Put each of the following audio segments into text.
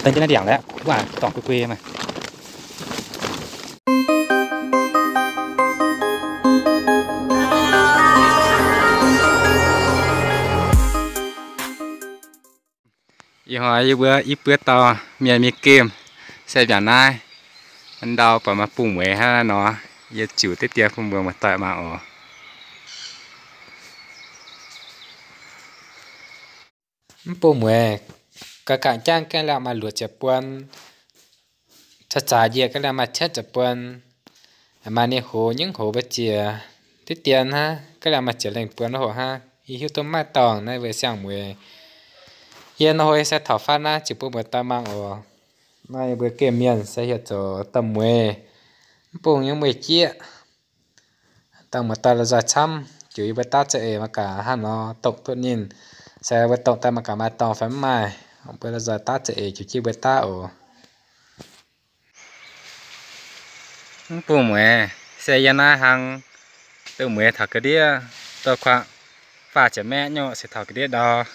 Dangh jienv naaiv ndiangx lorqc, wuov dorngc guei guei maah. Ih hnoi yie mbuo i buo dauh mienh mingh gemh se mbiaauc naaiv, ndau buatc maaih bung mueiz hnangv naaiv nor, yie ziux diqv dien bun mbuo muoz-doic mangc oc. Mv bung mueiz, ga'gangc jangv ga'liangh maaih luoqc ziepc buon, caux zaaix njiec ga'liangh maaih cietv ziepc buon. Maaih ninh hoz nyungc hoz mbuo ziec diqv dien hnangv, ga'liangh maaih ziepc lengh buon wuov hoc hnangv. Yie hiuv duqv maiv dorngc naaiv mbuo siang-mueiz. Yie nor hoz yie se taux fatv naaiv ziux bun mbuo daaih mangc oc. Naaiv yie mbuo gemh mienh se hieh zoux domh mueiz, mv bung nyungc mueiz jieqv. Dangh muoz-doic la'nzoih camv, ziux yie mbuo daav za'eix mangc gaax hnangv nor dongh duqv ninh, se mbuo dongh daaih mangc gaax maaih dorngc fai mv maaih. Mbuo la'nzoih daav za'eix ziux jienv mbuo daav oc. Mv bung mueiz se yie naaiv hnangv, domh mueiz taux ga'ndiev, dorh kuangx faah ziepc maeqv nyei se taux ga'ndiev ndau.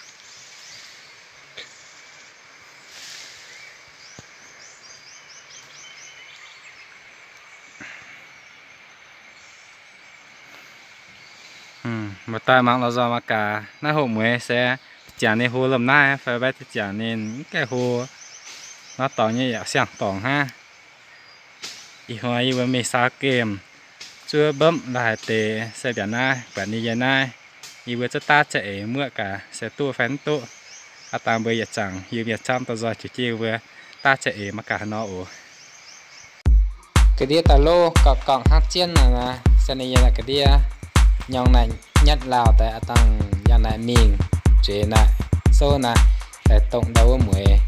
Muoz-doic mangc la'nzoih mangc gaax, naaiv hoqc mueiz se ziangx ninh hlo lomh naaiv fai maiv ziangx ninh mv gaengh hlo. Nor dorngx nyei yaac siang-dorngc hnangv. Ih hnoi yie mbuo mingh saau gemh, zuov mbopv la'haic deix se mbiaauc naaiv, buatc ninh yiem naaiv. Yie mbuo zuov daav za'eix muoqv gaax se duqv fai mv duqv. Aav dangh mbuo yietc zangc yiem yietc camv dorh nzoih ziux jienv yie mbuo daav za'eix mangc gaax haaix nor oc. Ga'ndiev daaih loh gauh gauh hnangv jienv naaic, se ninh yiem naaic ga'ndiev nyorng naaic nyatv lauh daaih aav dangh yangh naaic mingh, zueiz naaic, souv naaic, daaih dongh ndau wuov mueiz.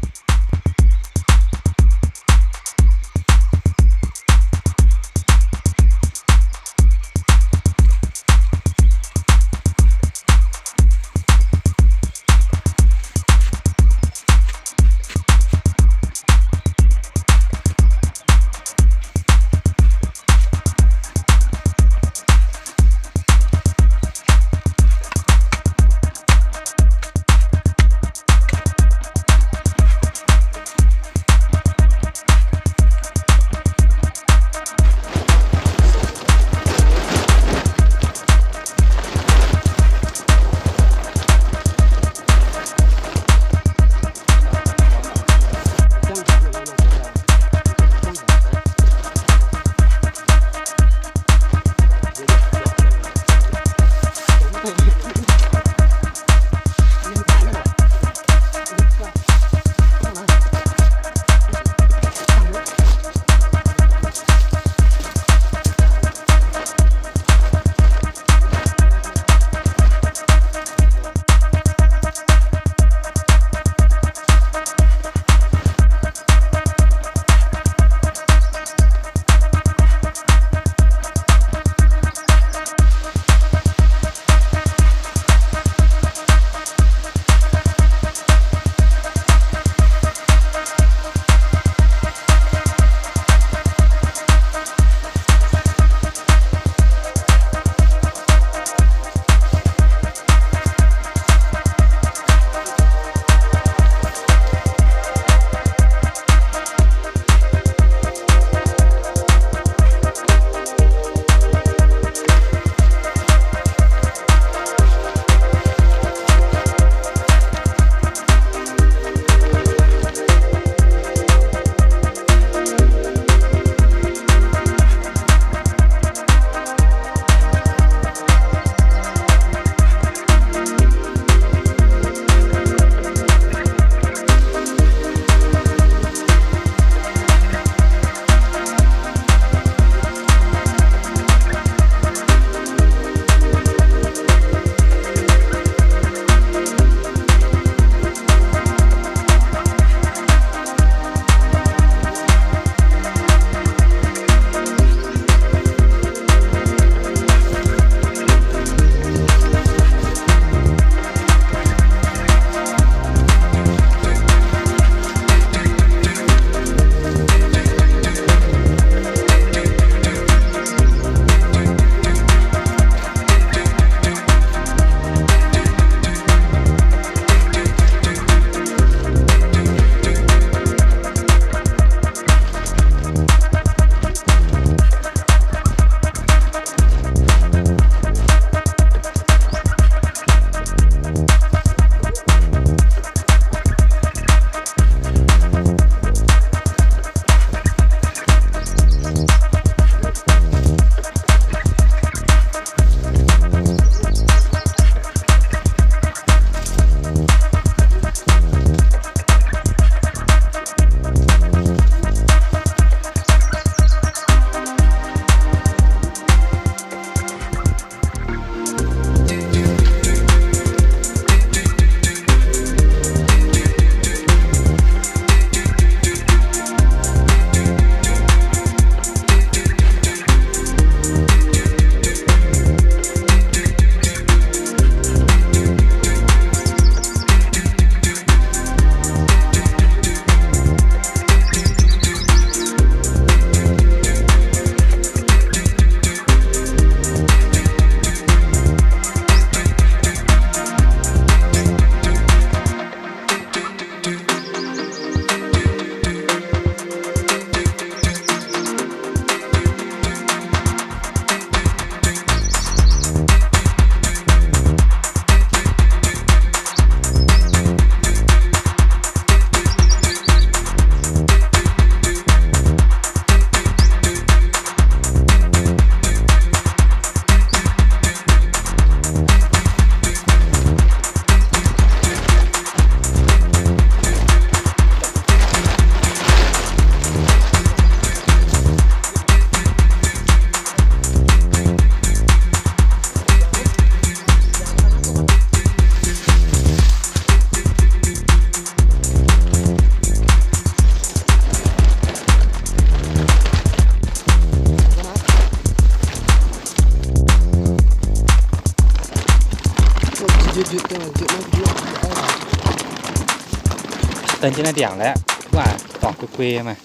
Daaih jienv naaiv ndiangx lorqc, wuov dorngc guei guei maah.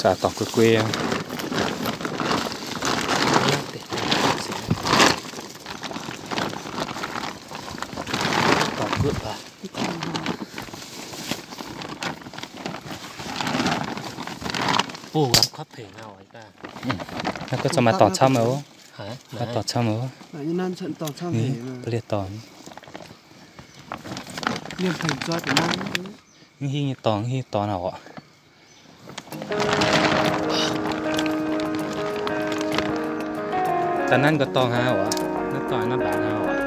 Aa, dorngc guei guei. Naaiv gorngv corc maaih dorngc camv oc. Maaih dorngc camv oc. Ba'lieqc dorngc. Mv hingh nyei dorngc, mv hingh nyei dorngc oc. Da'naaiv nqa'dorngh hnangv oc. Naaiv dorngx naaiv mbaanx hnangv oc.